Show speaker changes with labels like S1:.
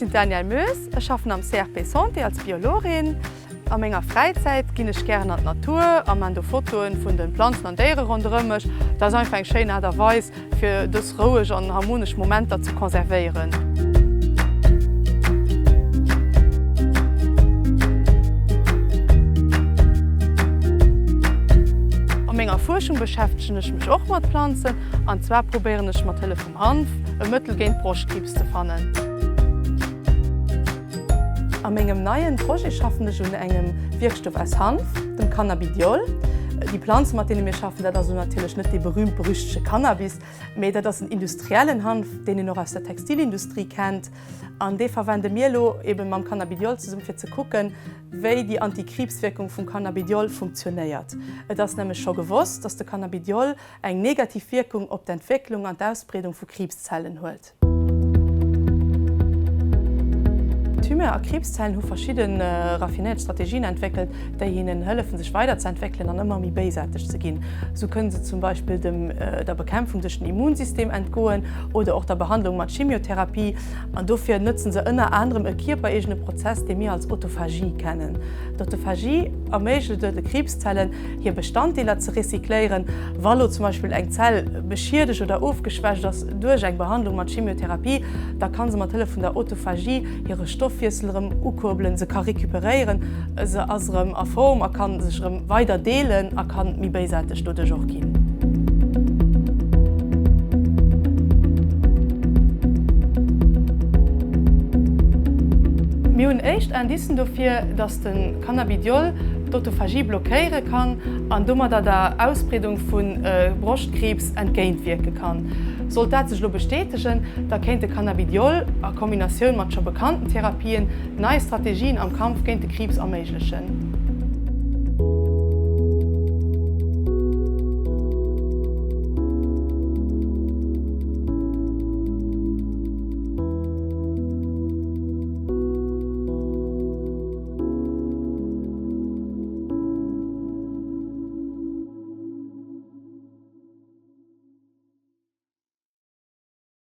S1: sinn d'Danièle Moes, ech schaffen am CRP Santé als Biologin. A menger Fräizäit ginn ech gären an d'Natur a man do Fotoen vun de Planzen an Déiere ronderëm mech. Dat ass einfach eng schéin Aart a Weis, fir dës roueg an harmonesch Momenter ze konservéieren. A menger Fuerschung beschäftegen ech mech och mat Planzen, an zwar probéieren ech mat Hëllef vum Hanf e Mëttel géint Broschtkriibs ze fannen. A mengem neien Projet schaffen ech un engem Wierkstoff aus Hanf, dem Cannabidiol. Déi Planze mat deene mir schaffen, dat ass elo natierlech net dee berühmt-berüchtege Cannabis, mee dat ass en industriellen Hanf, deen een och aus der Textilindustrie kennt. An dee verwende mir elo eben mam Cannabidiol zesummen, fir ze kucken, wéi déi Antikriibswierkung vum Cannabidiol funktionéiert. Et ass nämlech scho gewosst, dass de Cannabidiol eng negativ Wierkung op d'Entwécklung an d'Ausbreedung vu Kriibszellen huet. Tumeur a Kriibszellen hu verschidde raffinéiert Strategien entwéckelt, déi hinnen hëllefen, sech weiderzeentwéckelen an ëmmer méi béisaarteg ze ginn. Sou kënne se zum Beispill dem der Bekämpfung duerch den Immunsystem entgoen oder och der Behandlung mat Chemiotherapie. An dofir nëtzen se ënner anerem e kierpereegene Prozess, dee mir als Autophagie kennen. D'Autophagie erméiglecht et de Kriibszellen, hir Bestanddeeler ze recycléieren. Wa lo zum Beispill eng Zell beschiedegt oder ofgeschwächt ass duerch eng Behandlung mat Chemiotherapie, da ka se mat Hëllef vun der Autophagie hire Stoffwiessel erëm ukuerbelen, se ka recuperéieren, se ass erëm a Form a ka sech erëm weider deelen a ka méi béisaarteg doduerch och ginn. Mir hunn éischt Indicen dofir, dass de Cannabidiol d'Autophagie blockéiere kann an domadder der Ausbreedung vu Broschtkriibs entgéintwierke kann. Sollt dat sech elo bestätegen, da kéint de Cannabidiol a Kombinatioun mat scho bekannten Therapien nei Strategien am Kampf géint de Kriibs erméiglechen.